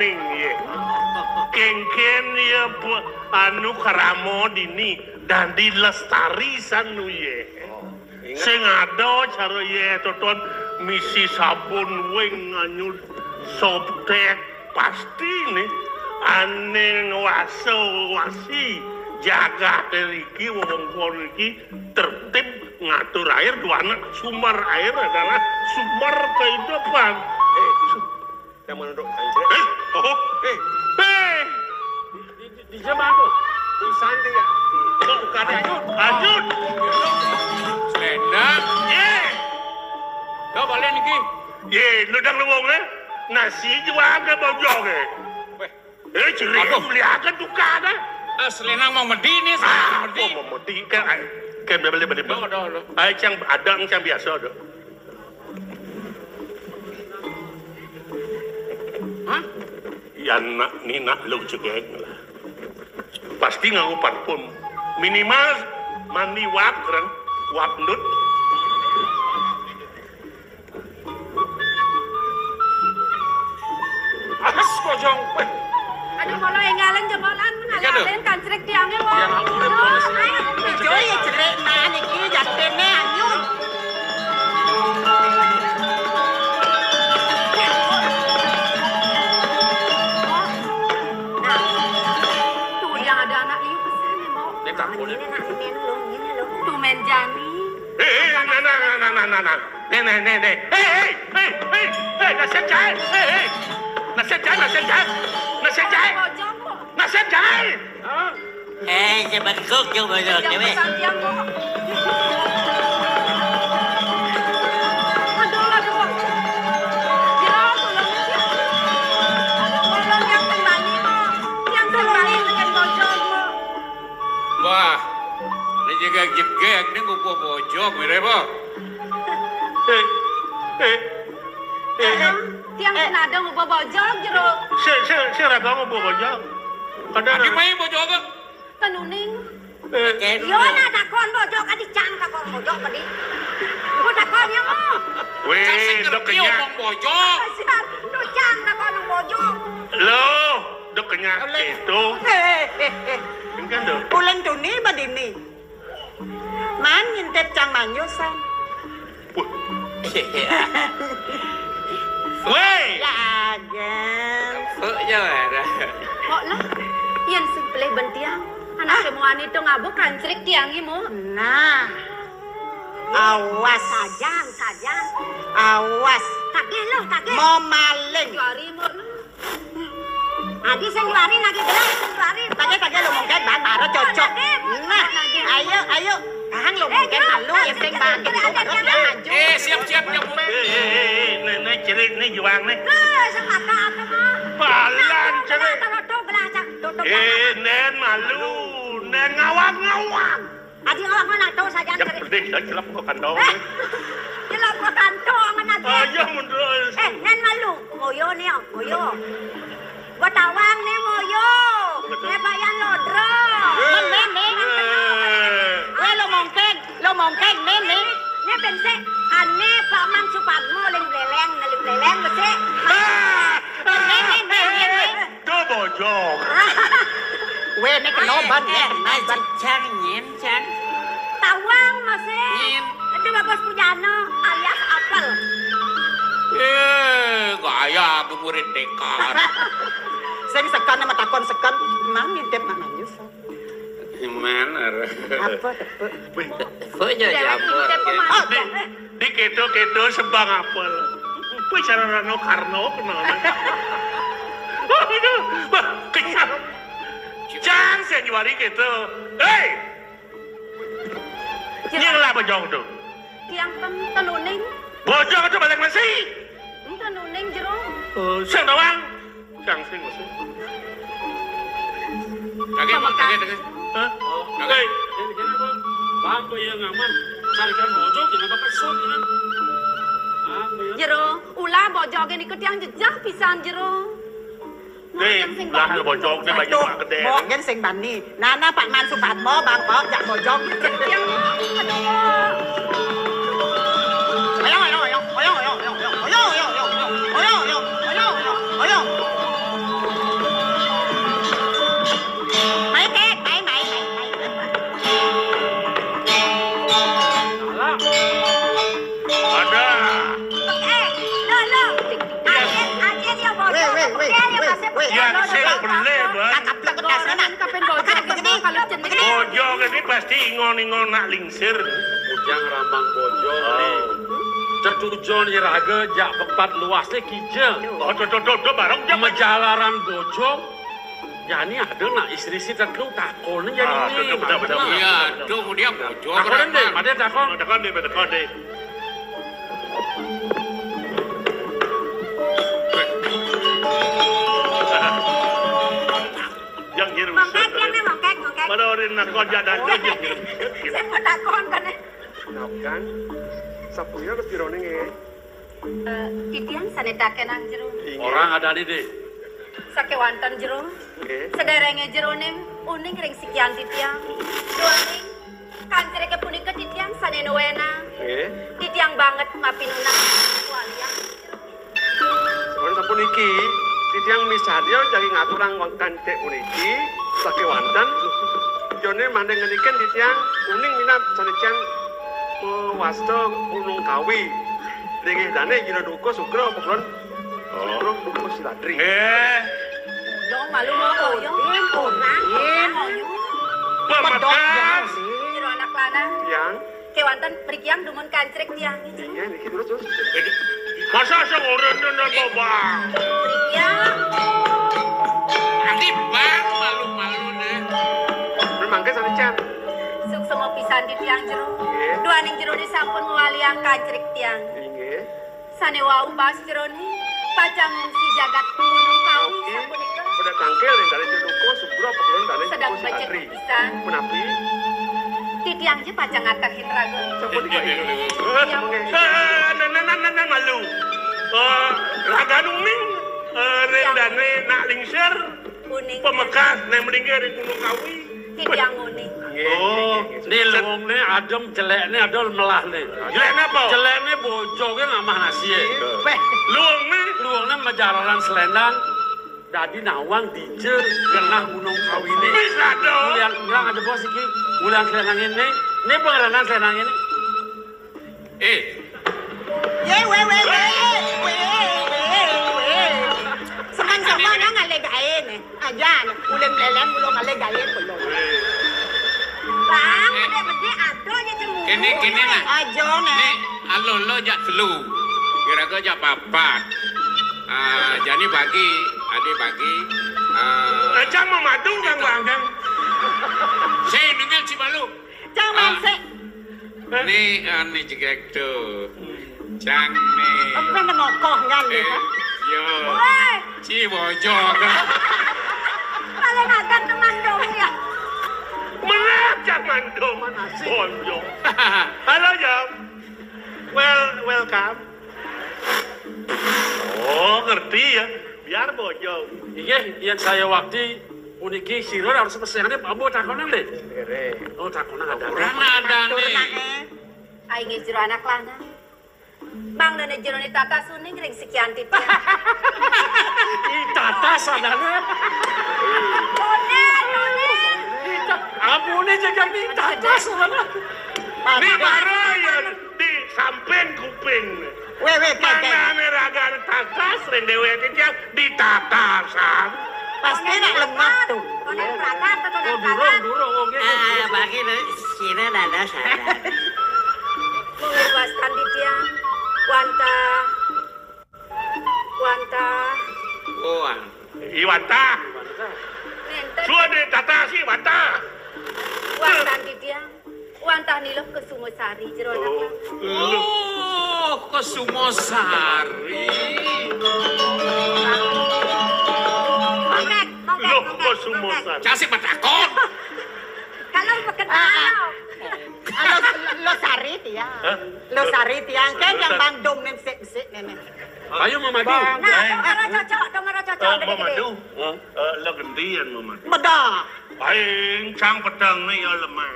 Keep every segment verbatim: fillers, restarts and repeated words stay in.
Ning yé. Kéngkén ya, anu, krama dini dadi lestari san nu yé. Sing ada cara yé toton misi sabun wing nganyud sobtek pasti nih ané ngwasa-wasi jagat iki, wewengkon iki tertib ngatur air, duana sumber air adalah sumber kehidupan. Eh, Yang menunduk anjir. Eh, oh, eh, eh. Di, di, di jam apa? Di sandi ya. Kok bukan lanjut? Lanjut. Selendang. Ye. Kau balik niki. Ye, lu dang lu wong, eh? Nasi jual ke bojong, eh? Weh. Eh, cerik. Aduh. Beli akan tukar, eh? Ah, selendang mau medi nih, ah, medi. Mau medi kan, eh, kan beli, beli, beli. Ayo, cang, ada cang biasa, ada. Hah? Yan nak ni nak lu cegeng lah. Pasti nganggo parfum. Minimal mandi wap kereng, wap ndut. Aduh, kojong. Weh. Aduh, kalau enggalan jebolan, aduh, ngalahin kancrik tiangnya, wong. Ya, ampun, ayo, ayo. Ijo ya cerik, nah, niki jatene anyun. Tuh, yang ada anak liu pesan ya, Mbok. Ini tak boleh. Ini nak main lo, ini lo. Tuh main jani. Eh, eh, nah, nah, nah, nah, nah, nah, nah. Nih, nih, nih, nih. Hei, hei, hei, hei, hei, nasib jahe. Hei, hei. Nasib jahe, nasib jahe. Nasib jahe. Bojong, Mbok. Nasib jahe. Hah? Eh, sebengkuk juga bojong, Dewi. Aduh, aduh, Bang. Ya, tolong, ya. Aduh, tolong yang kembali, Bang. Yang kembali dengan bojong, Bang. Wah, ini jegég-jegég, ini ngubuh bojog, mirip, Bang. Eh, eh, eh. Tiang, eh, kan ada ngubuh bojog, Jero. Si, si, si raga ngubuh bojog. Ada. Adi na- main bojog, Bang? Tenuning. Eh. Yo, nah, takon bojog, adi cang takon bojog, adi. Gua takon ya, mo. Weh, cang sing ngerti omong bojog. Kasihan, lu cang takon omong bojog. Lo, dok kenyang itu. Eh, eh, eh, eh. Ini kan, dok. Ulen tuni badini. Man ngintip cang manyusan. Wah. Weh. Lagan. Kok jawara? Kok lah? Yén sing pelih bentiang. Anaké muani to ngabuk kancrik tiangé, Mo. Nah. Awas. Sajan, sajan. Awas. Kagéh lo, kagéh. Mau maling. Jari, Mo. Adi sing juari lagi gelar, sing juari. Tadi, tadi lu mungkin ban baru cocok. Nah, ayo, ayo. Hang lu mungkin malu, ya sing ban gitu. Baru dia maju. Eh, siap, siap, siap. Eh, eh, eh, eh, nih, nih, cerik, nih, juang, nih. Tuh, sing mata apa, mah? Balan, cerik. Tuh, tuh, gelah, Cak. Tuh, tuh, eh, gelah. Nen malu, nen ngawang-ngawang. Adi awak mana tahu saja. Ya, cerik. Pedih, ya, cilap kok kantong. Eh, cilap kok kantong, mana dia? Ayo, mundur. Eh, nen malu. Ngoyo nih, ngoyo. Gua tawang nih, ngoyo. Betul. Nih, bayan lodro. Eh. Men, men, men. Eh. Weh, lo mongkeng, lo mongkeng, men, men. Nih, bensek. Ane, Pak Man Supadmo, ling beleleng, ling beleleng, besek. Ah. Men, men, men, men, men. Tuh bojong. Weh, nek kena ban, eh, nek kena ban. Cang, nyen, cang. Tawang masih. Nyen. Itu Bagus Pujana alias Apel. Eh, gaya aku murid dekan. Sing sekan sama takon sekan, mang ngintip nak nangis. Gimana? Apa tepuk? Wih. Tepuk aja, ya, apa? Di, di keto-keto sebang apel. Apa cara Rano Karno kenal? Aduh, bah, kenyang. Cang, Januari keto. Hei! Nying lah bojong tuh. Tiang ten-, tenuning. Bojong tuh balik masih. Tenuning, Jero. Oh, sing doang. Cang sing masuk. Kagak, Bang, kagak, kagak. Hah? Oh, kagak. Ini, ini apa? Bang, kok iya ngaman? Carikan bojog, jangan pakai sop, ya. Apa ya? Jero, ulah bojog ini ke tiang jejah pisan, Jero. Nih, ulah bojog nih, baju mak gede. Mbok, yen sing bani. Nana Pak Man Supadmo, Bang, Bok, jak bojog. Tiang, aduh. Ayo, ayo, ayo. Ayo, ayo, ayo. Ayo, ayo, ayo. Ayo, ayo, ayo. Ayo, ayo, ayo. Ayo. Wéh, yén sing belé, Bang. Kakaplek ke dasé, nak. Kapin bojog kéné, kalau jeneng. Bojog kéné pasti ingon-ingon nak lingsir. Ujang rambang bojog, Bli. Tetujon iraga jak pepat luasné kija. Oh, do, do, do, do, bareng jak. Majalaran bojog. Jani ada nak istri si tetelu takon jani. Ah, ini. Betul, betul, betul, betul. Iya, tuh dia bojog. Takon deh, pada takon. Takon deh, takon deh. Yang hirup. Mongkek, yang nih, mongkek, mongkek. Pada orang nak kau jalan. Saya mau takon kan, eh. Nah, kan? Sapuya wis pironé, nggih? Eh, titiang sané takénang jero. Inggih. Orang ada di deh. Sakéwanten jero. Nggih. Sederenge jeroning uning ring sikian titiang. Duaning kancrike punika titiang sane nuwenang. Nggih. Titiang banget mapinunang walian. Sampun, sapuniki, titiang misadya jagi ngaturang wangkante puniki, sakewanten, yone mandeng ngeniken titiang uning minab sanecan mewasta Gunung Kawi. Ringih dane jero duka sugra apa kulon? Oh. Sugra duka siladri. Nggih. Dong malu mau oyong. Orang, orang oyong. Pemekas. Jero anak lanang. Tiang. Kewanten mriki yang dumun kancrik tiang. Inggih, niki terus, terus. Masa sing ora nenten apa, Bang? Mriki yang. Nanti Bang malu-malu deh. Mangke sami, Chan. Suksema pisan di tiang jero. Nggih. Duaning jero disampun ngwaliang kancrik tiang. Inggih. Sane wau baas jerone pacang ngungsi jagat Gunung Kawi. Oke. Sapunika. Pada tangkil ning dale Jodoko, Subro, Pekulon, dale sedang Jodoko becek Silatri. Pisan. Menapi? Titiang je pacang ngatehin raga. Sapunika. Iya. Eh, eh, eh, nah, nah, nah, nah, nah, malu. Eh, raga nuning, eh, rendane nak lingsir. Kuning. Pemekas, nek mlingkir ring Gunung Kawi. Titiang kuning. Oh, nggih, nggih, nggih. Ni luungne adem, jelekne ada melahne. Jelekne apa? Jelekne bojoge ngamah nasie. Weh. Luungne? Luungne majalaran selendang, dadi nawang dija genah Gunung Kawine. Wis ada. Mulian kurang ada bos iki. Mulian selendang ini. Ini pengerangan selendang ini. Eh. Ye, we, we, we, we, we, we. Semang-semang nang ale gae ne. Aja ne, uleng lelen mulo ale gae kulo. Bang, eh, mede-mede ado aja cemburu. Kene, kene, nah. Aja ne. Nek, alo lo jak telu. Kira-kira jak papat. Ah, jani bagi, ade bagi. Ah. Aja mau madu, Kang Bang, Kang. Saya dengar si malu. Cang mansik. Ni, ah, ni jegek tu. Cang ni. Apa nama koh ngan ni, eh, ha? Yo. Woi. Ci bojog. Paling agan teman dong ya. Mana cang mandong? Mana sih? Bojog. Halo, Jam. Well, welcome. Oh, ngerti ya. Biar bojog. Inggih, yen saya wakti puniki sira harus pesengane ambo takonan le. Oh, takonan ada. Kurang ada nih. Ai nggih jero anak lanang. Bang dene jerone tatas uning ring sikian titian. Ih, tatas sadana. Tone, tone. Ih, ta-, ampune jagang ni tatas sadana. Ni mara ya di samping kuping. Weh, weh, kek, kek. Manane ragan tatas ring dewek titian ditatasan. Pasti nak lemah tuh. Konen pragat atau konen pragat? Oh, durung, durung. Oh, nggih, nggih, ah, nggih. Bagi deh, sini nada sadar. Mengurwaskan titian, wantah, wantah. Oh, ah. I wantah. Nenten. Suwe ditata si wantah. Wantah titian. Wantah Nilo Kesuma Sari, jero anak. Oh, lanang. Oh, Kesuma Sari. Mongkek, mongkek, Loh, mongkek, Kesuma mongkek. Sari. Casi batakon. Kalau berkenalan. Ah, ah. Lo, lo Sari tiang. Hah? Lo Sari tiang, kan yang Bang Dom nem sik-sik nene. Ayo, Mama Du. Bang. Nah, eh. Dong ora cocok, dong ora cocok. Eh, gede-gede. Mama Du. Hah? Eh, lo gendian, Mama Du. Bedah. Paling cang peteng nih ya lemah.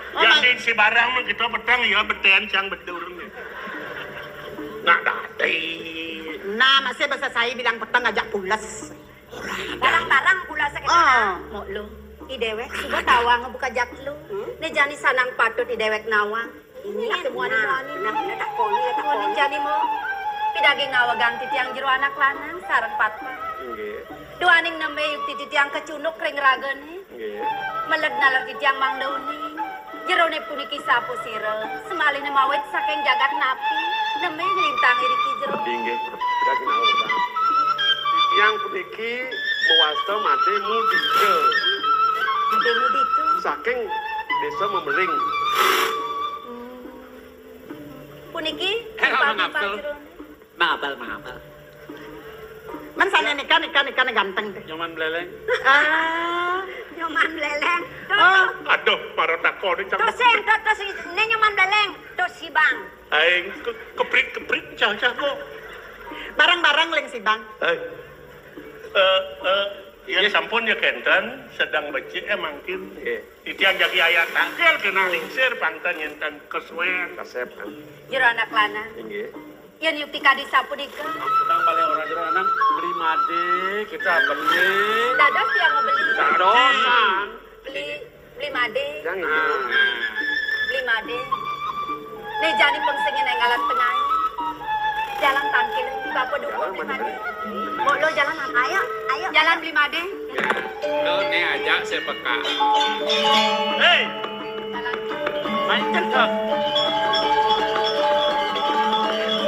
Oh, yang di si barang mah kita peteng ya beten cang bedur nih. Nak dadi. Nah, masih bahasa saya bilang peteng aja pules. Barang-barang pula sakit. Ah. Mok lu. I dewek, suba tawang buka jak lu. Hmm? Ne jani sanang patut i dewek nawang. Ini nak muani-muani. Nah, nah, tak koni, tak koni. Jani mo. Daging nawegang titiang jero anak lanang sareng patpat. Inggih. Duaning nembé yukti titiang kacunduk ring ragané. Nggih. Meled naler titiang mangda uning. Jeroné puniki sapasira, semaliné mawit saking jagat napi, nembé nglintang iriki jero. Inggih, Ratu Nawang. Titiang puniki mawasta Madé Mudita. Madé Mudita. Saking Désa Memeling. Hmm. Puniki Eh, timpal-timpal mangapel. Jero. Mangapel, mangapel. Men sané nika, nika, nika né ganteng téh. Nyoman Bléléng. Ah, Nyoman Bléléng. Tuh, oh, tuh. Aduh, para takoné cang. Tuh sing, tuh, tuh si, né Nyoman Bléléng. Tuh si Bang. Aing ke-, keprit-keprit cah-cah kok. Bareng-bareng ling si Bang. Eh. Eh, eh, ya sampun ya kénten, sedeng becik eh mangkin. Nggih. Titiang jagi ayah tangkil kena lingsir pangten nyénten kesuén. Kasép. Jero anak lanang. Inggih. Yén yukti kadi sapunika. Sedeng balik orang jero anak beli madé, kita beli. Dados tiang ngebeli. Dadosan. Beli, beli madé. Yang ini. Ah. Beli madé. Né jani pengsengen ing alat tengah. Jalan tangkil, Bapak dukun beli madé. Mbok lo jalan, ayo, ayo. Jalan beli madé. Lo né ajak saya peka. Héi. Main cedek.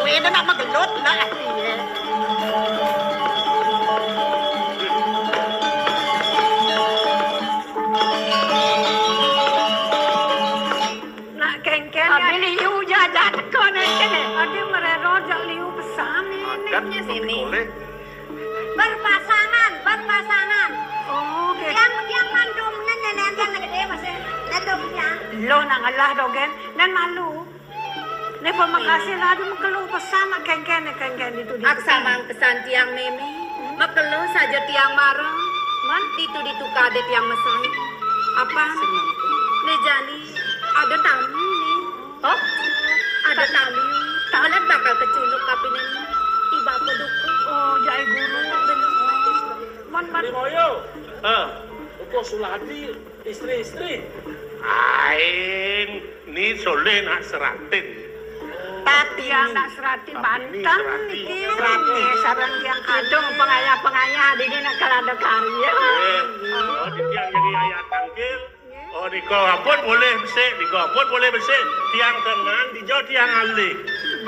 Kuwi nak magelut nak ati ya. Nak kéngkén ya. Abi liu jajan koné kéné. Adi merero jak liu pesan ini. Adat sini. Berpasangan, berpasangan. Oh, oke. Yang, yang mandum nén nén yang gedé masih. Nén dong ya. Lo nang Allah dogen, nén malu. Né pamakasih lah, adi makelo pesan nak kéngkén, kéngkén ditu, ditu. Aksamang pesan tiang mémé, makelo saja tiang mara. Man? Ditu-ditu kadé tiang mesai. Apa? Né jani ada tamu né. Oh? Ada tamu. Tamu bakal kecunduk kapining I Bapa dukun. Oh, jai guru. Bener. Man, man. Limoyo. Eh, Upo Suladi. Istri-istri. Ain, ni Soleh nak Seratin. Tapi ya, nak Seratin Banten niki. Seratin sareng tiang kidung pengayah-pengayah dini nak kalada karya. Eh, oh, di tiang jadi ayah tangkil. Oh, nika ampun boleh besik, nika ampun boleh besik. Tiang tenang, dijo tiang alih.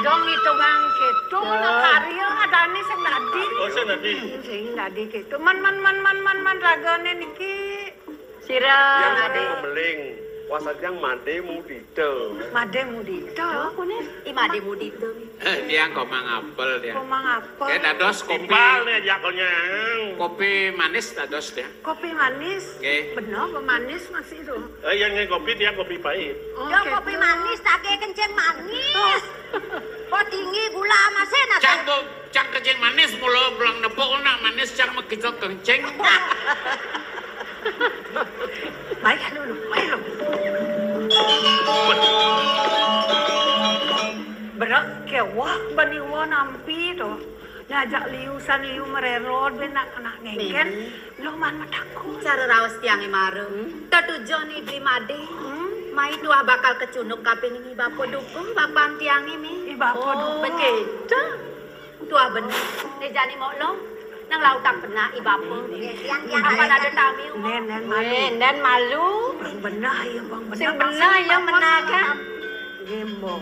Dong itu bang gitu, nak karya adane sing dadi. Oh, sing dadi. Sing dadi gitu. Man, man, man, man, man, man ragane niki. Sira. Tiang saking Memeling. Wasa tiang Made Mudita. Made Mudita. Apa nih? I Made Mudita. Eh, tiang Komang Apel, tiang. Komang Apel. Ya, dados kopi. Timpal nih, jak konyang. Kopi manis dados, tiang. Kopi manis. Nggih. Bener, apa manis masih itu? Eh, yang ini kopi, tiang kopi pahit. Oh, ya, gitu. Kopi manis, tak kayak kencing manis. Oh. Kok tinggi gula masih, nah, cang tuh. Cang kencing manis, mula pulang nepuk nak manis, cang makita kencing. Baik dulu, baik dulu. Berak kewah baniwa nampi to. Ngajak liusan liu mererod ben nak anak ngengken. Lo man matakut. Cara raos tiange mara. Hmm? Tetujon ni beli made. Hmm? Mai tuah bakal kecunuk kaping ini bapa dukung, bapan tiange mi. I bapa dukung. Begitu. Tuah bener. Né jani mok lo. Nang lautang penak i bapa. Nggih, tiang, tiang. Apan ada tamiu. Nen, nen malu. Nen, nen malu. Bang bener ya, bang bener. Sing bener ya, menakan. Nggih, mbok.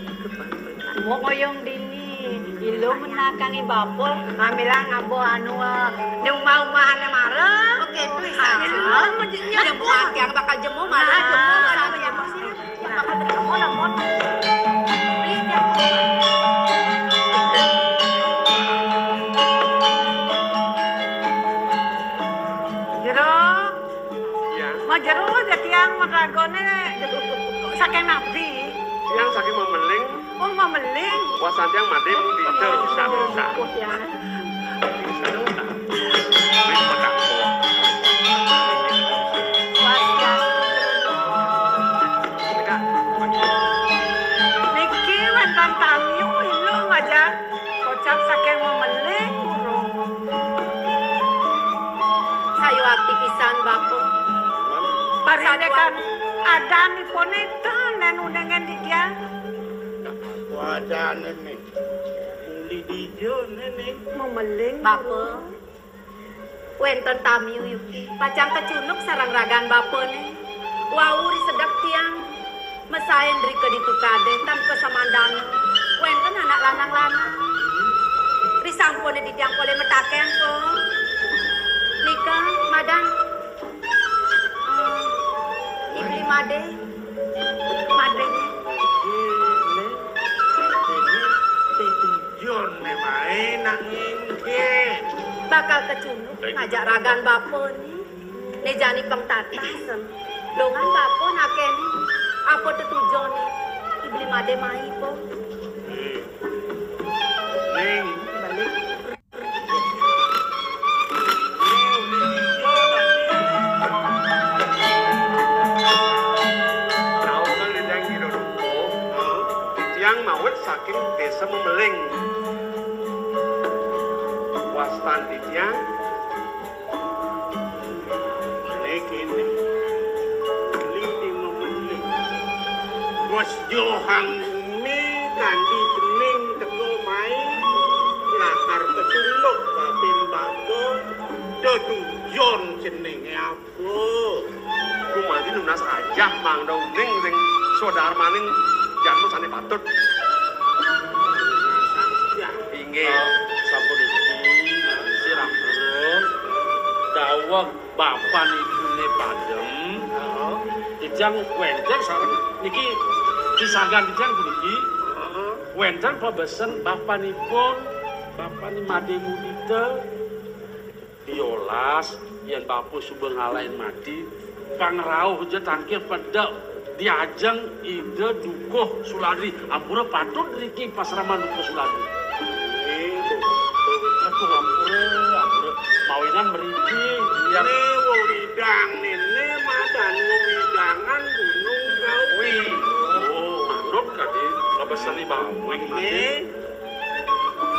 Mbok ngoyong dini. Ilo menakan i bapa. Ngambilang ngabo anu, eh, di umah-umahane mara. Oke, tuh. Ilo, maksudnya, jemu, tiang bakal jemu, malu. Nah, jemu, malu, jemu sini. Jero. Ya. Ma jero aja tiang meragone saking nabi. Tiang saking Memeling. Oh, Memeling. Wasan tiang mati mudita bisa-bisa. Oh, ya. Niki wénten tamiu, Iluh, ngajak kocap saking Memeling, Guru. Sayu akti pisan, Bapa. Parindekan adanipun ten nen unengen di tiang. Wadane mi. Uli Iya, Nenek. Memeling. Bapa, wénten tamiu yuki, pacang kacunduk sareng ragan bapané. Wau ri sedek tiang mesain drika ditu kadé tan pasamandana. Wénten anak lanang-lanang. Risampuné titiang polih mataken, Po. Nika, madan. Ah, Ibli Madé. Madé. Ini, ini tetujon né waé nak ngéngkén. Bakal kacunduk ngajak ragan bapa né. Né jani pang tatasen. Longan bapa nakéné. Apa tetujoné? Ibli Madé mai, Po. Ning. Balik. Rauh kang Ida Dané Ida Dukuh, titiang mawit saking Désa Memeling. Wastan titiang Né kéné, Lidi Memeling. Wes johan umi kanti bening teka mai, lakar kecunduk babin bapa, dedujon jenengé apa? Gumanti nunas ajah mangda uning ring swadarmaning jadma sané patut. Inggih. Ah, sapuniki, sira purun daweg bapanipune Padem. Heeh. Titiang wenten sareng niki pisagan titiang puniki. Heeh. Wenten pabesen bapanipun, bapane Made Mudita. Yolas, yen bapa suba ngalahin mati, pangrauh ja tangkil pedek diajeng Ida Dukuh Suladri. Ampura patut riki pasraman Dukuh Suladri. Aduh, ampura, ampura. Mawinan mriki. Né wewidang, né, né madan wewidangan Gunung Kawi. Oh, manut kadi pabesene bapa. Né,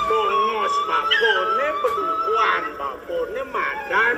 tongos bapane, pedukuhan bapane madan